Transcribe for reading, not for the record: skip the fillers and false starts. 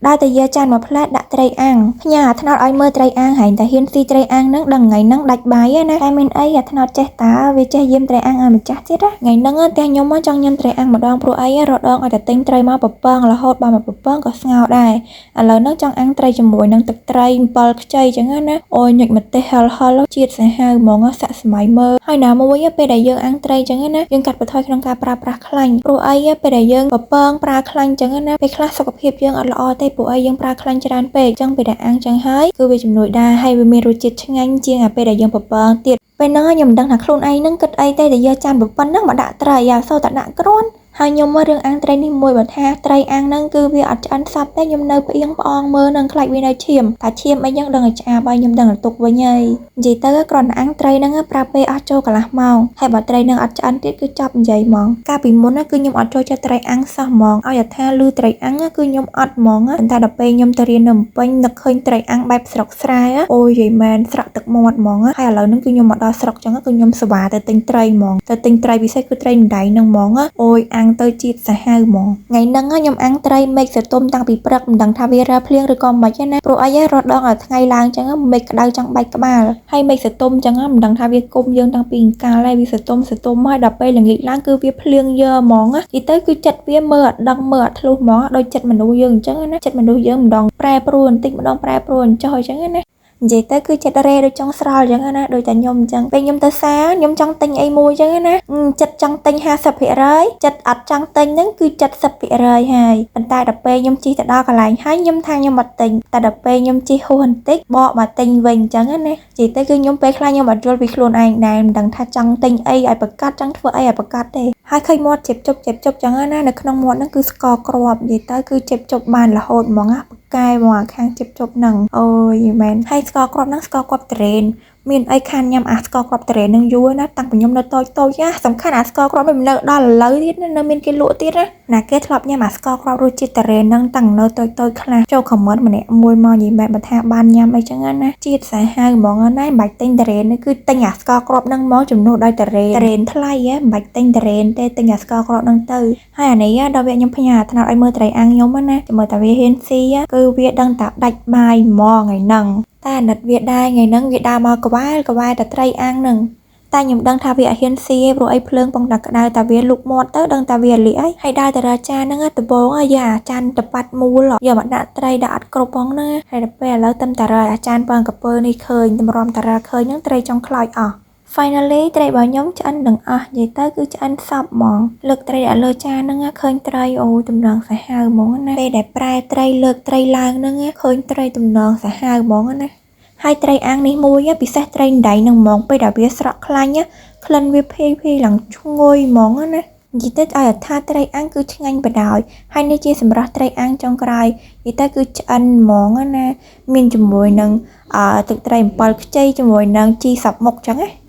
ដើរទៅយកចានមួយផ្លែតដាក់ត្រីអាំងផ្ញើអាត្នោតឲ្យមើលត្រីអាំងហែងតែហ៊ានស៊ីត្រីអាំងហ្នឹងដឹងថ្ងៃហ្នឹងដាច់បាយណាតែមានអីអាត្នោតចេះតើវាចេះយាមត្រីអាំងឲ្យម្ចាស់ទៀតណាថ្ងៃហ្នឹងផ្ទះខ្ញុំចង់ញ៉ាំត្រីអាំងម្ដងព្រោះអីរដងឲ្យតែទិញត្រីមកពពងរហូតបើមកពពងក៏ស្ងោរដែរឥឡូវហ្នឹងចង់អាំងត្រីជាមួយនឹងទឹកត្រីអំពិលខ្ចីចឹងណាអូយញុចម្ទេសហិលហិលជាតិសាហាវហ្មងសាក់សម័យមើលហើយណាមួយពេលដែលយើងអាំងត្រីចឹងណាយើងកាត់បន្ថយក្នុងការប្រើប្រាស់ខ្លាញ់ព្រោះអីពេលដែលយើងពពងប្រើខ្លាញ់ចឹងណាពេលខ្លះសុខភាពយើងអត់ល្អទេព្រោះអីយើងប្រើខ្លាញ់ច្រើនពេកចឹងពេលដែលអាំងចឹងហើយគឺវាជំនួយដែរហើយវាមានរសជាតិឆ្ងាញ់ជាងអាពេលដែលយើងពពងទៀតពេលហ្នឹងខ្ញុំមិនដឹងថាខ្លួនឯងហ្នឹងគិតអីទេដែលយកចានប៉ុណ្ណឹងមកដាក់ត្រីអាសូរតែដាក់គ្រាន់ហើយខ្ញុំមករឿងអាំងត្រីនេះមួយបើថាត្រីអាំងហ្នឹងគឺវាអត់ឆ្អិនសព្វទេខ្ញុំនៅផ្អៀងផ្អងមើលនឹងខ្លាចវានៅឈាមតែឈាមអីហ្នឹងដឹងឲ្យឆ្អាបហើយខ្ញុំដឹងឲ្យទុកវិញហើយនិយាយទៅគ្រាន់តែអាំងត្រីហ្នឹងប្រើពេលអស់ចូលកន្លះម៉ោងហើយបើត្រីហ្នឹងអត់ឆ្អិនទៀតគឺចប់និយាយហ្មងកាលពីមុនគឺខ្ញុំអត់ចូលចិត្តត្រីអាំងសោះហ្មងឲ្យតែថាឮត្រីអាំងគឺខ្ញុំអត់ហ្មងប៉ុន្តែដល់ពេលខ្ញុំទៅរៀននៅភ្នំពេញនឹកឃើញត្រីអាំងបែបស្រុកស្រែអូយយាយមែនស្រក់ទឹកមាត់ហ្មងហើយឥឡូវហ្នឹងគឺខ្ញុំមកដល់ស្រុកចឹងគឺខ្ញុំស្វាទៅទិញត្រីហ្មងទៅទិញត្រីពិសេសគឺត្រីដណ្ដៃហ្នឹងហ្មងអូយអាំងទៅជាតិសាហាវហ្មងថ្ងៃហ្នឹងខ្ញុំអាំងត្រីមេឃសតុំតាំងពីព្រឹកមិនដឹងថាវារើភ្លៀងឬក៏មិនទេណាព្រោះអីរត់ដងឲ្យថ្ងៃឡើងចឹងមេឃក្តៅចង់បែកក្បាលហើយមេឃសតុំចឹងមិនដឹងថាវាគុំយើងតាំងពីអង្កាលហើយវាសតុំសតុំហើយដល់ពេលល្ងាចឡើងគឺវាភ្លៀងយើហ្មងនិយាយទៅគឺចិត្តវាមើលអត់ដឹងមើលអត់ធ្លុះហ្មងដូចចិត្តមនុស្សយើងអញ្ចឹងណាចិត្តមនុស្សយើងម្ដងប្រែប្រួលបន្តិចម្ដងប្រែប្រួលអញ្ចោះអញ្ចឹងណានិយាយទៅគឺចិត្តរេដូចចង់ស្រល់អញ្ចឹងណាដូចតែខ្ញុំអញ្ចឹងពេលខ្ញុំទៅសាខ្ញុំចង់ទិញអីមួយអញ្ចឹងណាចិត្តចង់ទិញ50%ចិត្តអត់ចង់ទិញហ្នឹងគឺ70%ហើយប៉ុន្តែដល់ពេលខ្ញុំជិះទៅដល់កន្លែងហើយខ្ញុំថាខ្ញុំអត់ទិញតែដល់ពេលខ្ញុំជិះហួសបន្តិចបកមកទិញវិញអញ្ចឹងណានិយាយទៅគឺខ្ញុំពេលខ្លះខ្ញុំអត់យល់ពីខ្លួនឯងដែរមិនដឹងថាចង់ទិញអីឲ្យប្រកាសចង់ធ្វើអីឲ្យប្រកាសទេហើយឃើញមាត់ជិបជប់ជិបជប់ចឹងណានៅក្នុងមាត់ហ្នឹងគឺស្ករគ្រាប់និយាយទៅគឺជិបជប់បានរហូតហ្មងណាកែមកខាងជិបជប់ហ្នឹងអូយមែនហើយស្ករគ្រាប់ហ្នឹងស្ករគ្រាប់ត្រេនមានអីខានញ៉ាំអាស្ករគ្រាប់ត្រេនហ្នឹងយូរណាតាំងពីខ្ញុំនៅតូចតូចណាសំខាន់អាស្ករគ្រាប់មិននៅដល់ឥឡូវទៀតនៅមានគេលក់ទៀតណាណាគេធ្លាប់ញ៉ាំអាស្ករគ្រាប់រសជាតិត្រេនហ្នឹងតាំងនៅតូចតូចខ្លះចូលខមមិនម្នាក់មួយមកនិយាយបែបបើថាបានញ៉ាំអីចឹងណាជាតិសាហាវហ្មងណាមិនបាច់ទិញត្រេនគឺទិញអាស្ករគ្រាប់ហ្នឹងមកជំនួសដោយត្រេនត្រេនថ្លៃហ៎មិនបាច់ទិញត្រេនទេទិញអាស្ករគ្រាប់ហ្នឹងទៅហើយអានេះដល់វាខ្ញុំផ្ញើអាថ្នោតឲ្យមើលត្រីអាំងខ្ញុំណាមើលតែវាហ៊ានស៊ីគឺវាដឹងតែដាច់បាយហ្មងថ្ងៃហ្នឹងតែអាណិតវាដែរថ្ងៃហ្នឹងវាដើរមកក្បែរក្បែរតែត្រីអាំងហ្នឹងតែខ្ញុំដឹងថាវាអត់ហ៊ានស៊ីទេព្រោះអីភ្លើងពងតែក្តៅតែវាលុកមាត់ទៅដឹងតែវាលាកហើយហើយដើរទៅរកចានហ្នឹងដំបងយកអាចានតប៉ាត់មូលយកមកដាក់ត្រីដាក់អត់គ្រប់ផងហ្នឹងហើយដល់ពេលឥឡូវទឹមតែរកអាចានពងកពើនេះឃើញតម្រាំតែរកឃើញហ្នឹងត្រីចង់ខ្លោចអស់ Finally ត្រីរបស់ខ្ញុំឆ្អិនទាំងអស់និយាយទៅគឺឆ្អិនសព្វហ្មងលើកត្រីដាក់លើចានហ្នឹងឃើញត្រីអូទំនងសាហាវហ្មងណាពេលដែលប្រែត្រីលើកត្រីឡើងហ្នឹងឃើញត្រីទំនងសាហាវហ្មងណាហើយត្រីអាំងនេះមួយពិសេសត្រីដៃនឹងហ្មងពេលដែលវាស្រក់ខ្លាញ់ក្លិនវាភាយភាយឡើងឈ្ងុយហ្មងណានិយាយទៅឲ្យថាត្រីអាំងគឺឆ្ងាញ់បដ ாய் ហើយនេះជាសម្រាប់ត្រីអាំងចុងក្រោយនិយាយទៅគឺឆ្អិនហ្មងណាមានជាមួយនឹងទឹកត្រីអំពិលខ្ចីជាមួយនឹងជីសັບមុកចឹងណា។